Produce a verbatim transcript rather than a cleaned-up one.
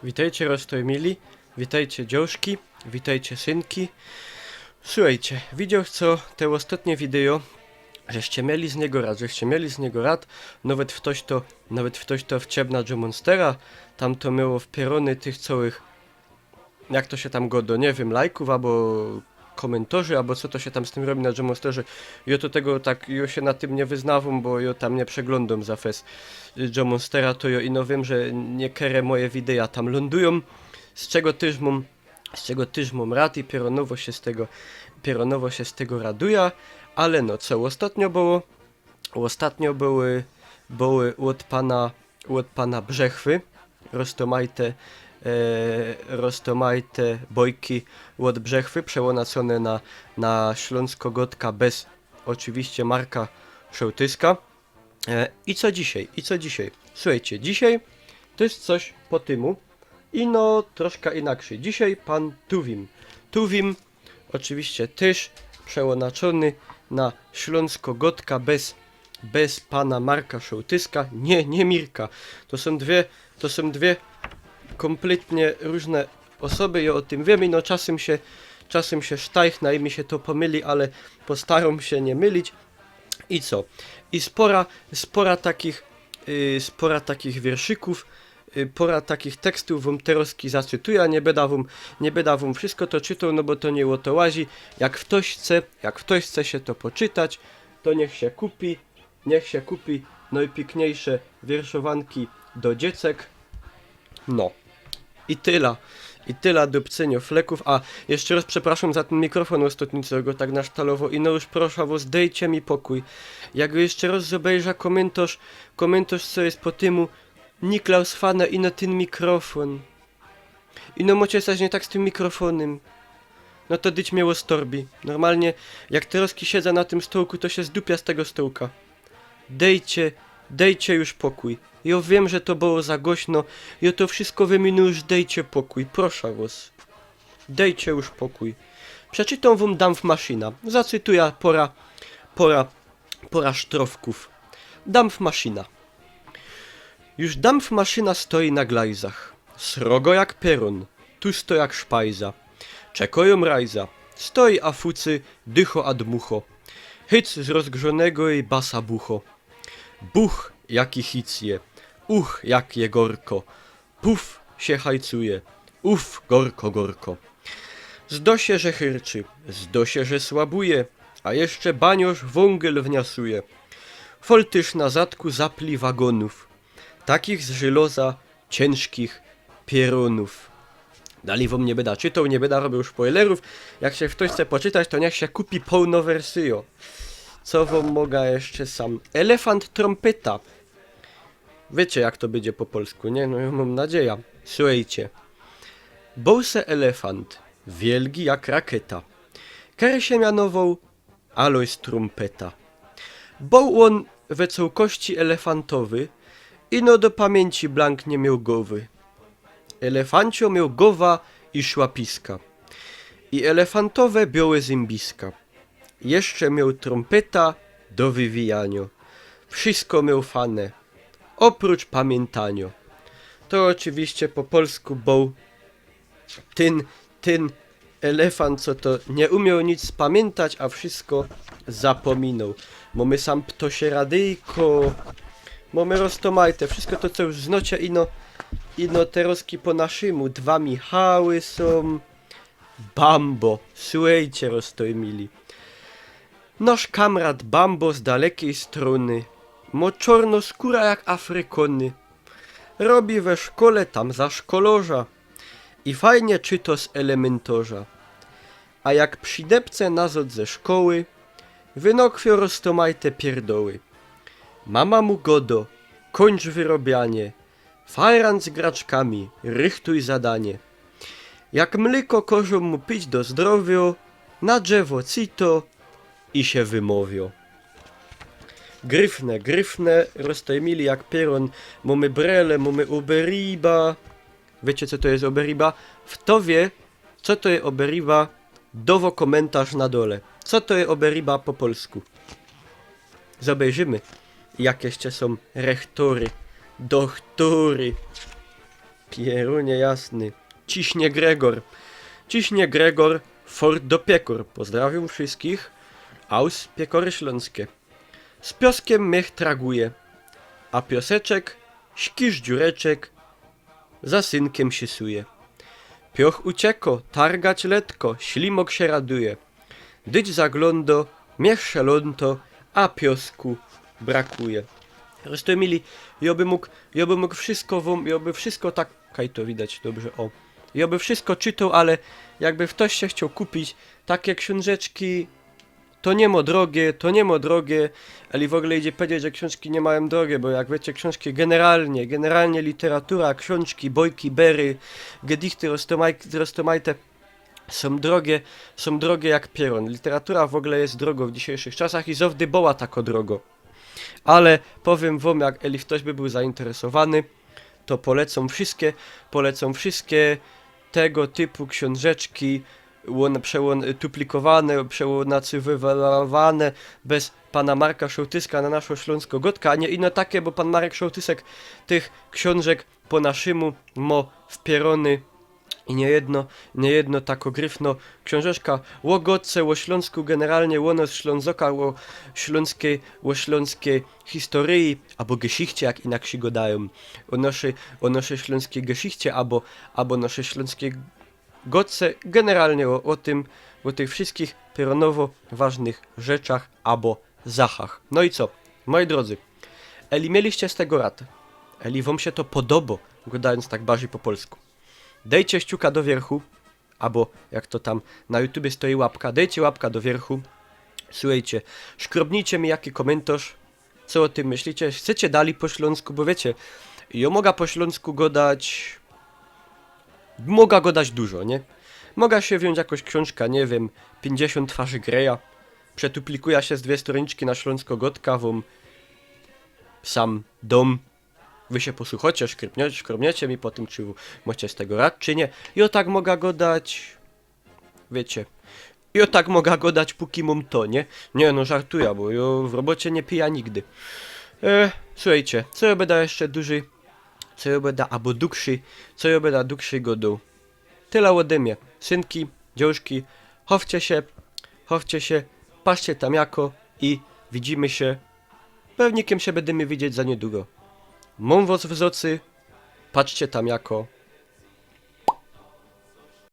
Witejcie, roztōjmili, witejcie, dziołszki, witejcie, synki. Suchejcie, widzioł chto te ôstatnie widyjo, żeście mieli z niego rad, żeście mieli z niego rad, nawet ftoś to, nawet ftoś to wcieb na Joe Monstera, tam to mioło wpierōny tych cołych, jak to sie tam godo, niy wiym, lajkōw abo kōmyntorzy, abo co to sie tam z tym robi na Joe Monsterze. Jo to tego tak, jo sie na tym niy wyznawōm, bo jo tam niy przeglōndōm za fest, y, Joe Monstera, to jo ino wiym, że niekere moje widyja tam lōndujōm, z czego tyż mōm, z czego tyż mōm rad i pierōnowo sie z tego, pierōnowo sie z tego raduja, ale no, co ôstatnio było? Ôstatnio były, były ôd pana, ôd pana Brzechwy, roztōmajte, e, roztōmajte bojki ôd Brzechwy, przełōnacone na, na ślōnsko godka bez, ôczywiście, Marka Szołtyska. E, i co dzisiej? I co dzisiej? Suchejcie, dzisiej to je coś po tymu, ino troszka inakrzyj. Dzisiej pan Tuwim. Tuwim, ôczywiście, tyż przełōnaczōny na ślōnsko godka bez, bez pana Marka Szołtyska. Niy, niy Mirka. To sōm dwie, to sōm dwie kōmpletnie rōżne ôsoby i ô tym wiym. I no, czasym sie, czasym sie sztajchna i mi sie to pōmyli, ale postarōm sie niy mylić. I co? I spora, spora takich, y, spora takich wierszykōw, y, pora takich tekstōw wōm terozki zacytuja, niy byda wōm, niy byda wōm wszystko to czytoł, no bo to niy ô to łazi. Jak ftoś chce, jak ftoś chce sie to poczytać, to niych sie kupi, niych sie kupi nojpiykniejsze wierszowanki do dziecek. No. I tyla. I tyla dupcynio flekōw. A jeszcze roz przepraszōm za tyn mikrofōn ôstatni, co go tak nasztalowo. I no już, prosza wos, dejcie mi pokōj. Jak jeszcze roz zobejrza kōmyntorz, kōmyntorz, co je po tymu, Niklaus Fane, ino tyn mikrofōn. Ino mocie coś niy tak z tym mikrofōnym. No to dyć mie ôstorbi. Normalnie, jak terozki siedza na tym stołku, to sie zdupia z tego stołka. Dejcie, dejcie już pokōj. Jo wiym, że to było za gośno. Jo to wszystko wymiynōm, już dejcie pokōj. Prosza wos. Dejcie już pokōj. Przeczytōm wōm Dampfmaszyna. Zacytuja pora, pora, pora sztrofkōw. Dampfmaszyna. Już dampfmaszyna stoi na glajzach. Srogo jak perōn, tusto jak szpajza. Czekojōm rajza. Stoi a fucy, dycho a dmucho. Hyc z rozgrzonego i basa bucho. Buch, jaki hic je. Uch, jak je gorko. Puf, sie hajcuje. Uf, gorko, gorko. Zdo sie, że chyrczy. Zdo sie, że słabuje. A jeszcze baniorz wōngyl wniasuje. Foltysz na zadku zapli wagonōw. Takich z żyloza ciynżkich pierōnōw. Dalij wōm niy byda czytoł, niy byda robiōł spoilerōw. Jak sie ftoś chce poczytać, to niych sie kupi połno wersyjo. Co wōm moga jeszcze sam? Elefant trōmpeta. Wiycie, jak to bydzie po polsku, niy? No, jo mōm nadzieja. Suchejcie. Bōł se elefant, wielgi jak raketa. Kery sie mianowoł Alojs Trōmpeta. Bōł ôn we cołkości elefantowy, ino do pamiyńci blank niy mioł gowy. Elefancjo mioł gowa i szłapiska. I elefantowe biołe zymbiska. Jeszcze mioł trōmpeta do wywijanio. Wszystko mioł fane, ôprōcz pamiyntaniŏ. To ôczywiście po polsku bōł tyn, tyn elefant, co to niy umioł nic spamiyntać, a wszystko zapōminoł. Mōmy sam ptosie radyjko. Mōmy roztōmajte, wszystko to, co już znocie, ino, ino terozki po naszymu. Dwa Michały sōm. Bambo, suchejcie, roztōmili. Nosz kamrat Bambo z dalekij strōny mŏ czorno skōra jak Afrykōny. Robi we szkole tam za szkolŏrza i fajnie czyto z elemyntŏrza. A jak przidepce nazŏd ze szkoły, wynokwiŏ roztōmajte pierdoły. Mama mu gŏdŏ: kōńcz wyrobianie, fajran z graczkami, rychtuj zadanie. Jak mlyko kŏżōm mu pić do zdrowiŏ, na drzewo cyto i sie wymŏwiŏ. Gryfne, gryfne, roztōmili jak pierōn, mōmy brele, mōmy uberiba. Wiycie, co to je uberiba? Fto wiy, co to je uberiba, dowŏ kōmyntarz na dole. Co to je uberiba po polsku? Zobejrzymy, jak jeszcze sōm rechtory, dochtory. Pierunie jasny. Ciśnie Gregor. Ciśnie Gregor, fort do Piekor. Pozdrawiam wszystkich. Aus Piekory Śląskie. Z pioskiem miech traguje, a pioseczek, śkiż dziureczek, za synkiem się suje. Pioch ucieko, targać letko, ślimok się raduje. Dyć zaglądo, miech szeląto, a piosku brakuje. Zresztą, mili, ja by mógł, ja by mógł wszystko wam, ja by wszystko tak, kaj to widać dobrze, o. Ja by wszystko czytał, ale jakby ktoś się chciał kupić takie książeczki, to niemo drogie, to niemo drogie, ale w ogóle idzie powiedzieć, że książki nie mają drogie, bo jak wiecie, książki generalnie, generalnie literatura, książki, bojki, bery, gedichty, roztomaj-, roztomajte są drogie, są drogie jak pieron. Literatura w ogóle jest drogo w dzisiejszych czasach i zowdy była tako drogo. Ale powiem wam, jak eli ktoś by był zainteresowany, to polecam wszystkie, polecam wszystkie tego typu książeczki, one przełon-, duplikowane, przełonacywywane bez pana Marka Szołtyska na naszą śląską godkę, a nie ino takie, bo pan Marek Szołtysek tych książek po naszymu mo wpierony i niejedno, niejedno tako gryfno książeczka o godce, o Śląsku generalnie, o nos Ślązoka, o śląskiej, o śląskiej historii, albo geschichcie, jak inaksi gadają, o naszej, o naszej śląskiej geschichcie, albo, albo naszej śląskiej godce, generalnie o, o tym, o tych wszystkich pieronowo ważnych rzeczach, albo zachach. No i co, moi drodzy, eli mieliście z tego rad, eli wam się to podobo, gadając tak bardziej po polsku, dejcie ściuka do wierchu, albo jak to tam na YouTubie stoi łapka, dejcie łapka do wierchu. Słuchajcie, szkrobnijcie mi jaki komentarz, co o tym myślicie, chcecie dalej po śląsku, bo wiecie, ja mogę po śląsku gadać, mogę gadać dużo, nie? Mogę się wziąć jakąś książkę, nie wiem, pięćdziesiąt twarzy Greya, przetuplikuje się z dwie stroniczki na śląsko godka, wam sam dom. Wy się posłuchajcie, szkrobnie-, szkrobniecie mi po tym, czy w-, macie z tego rad, czy nie. I o tak mogę gadać, wiecie. I o tak mogę gadać, póki mam to, nie? Nie, no żartuję, bo ja w robocie nie pijam nigdy. E, słuchajcie, co ja będę jeszcze dłużej, co ja będę, albo dłuższy, co ja będę dłuższy gadał. Tyle ode mnie. Synki, dziążki, chowcie się, chowcie się, patrzcie tam jako i widzimy się. Pewnikiem się będziemy widzieć za niedługo. Mam was w zocy, patrzcie tam jako.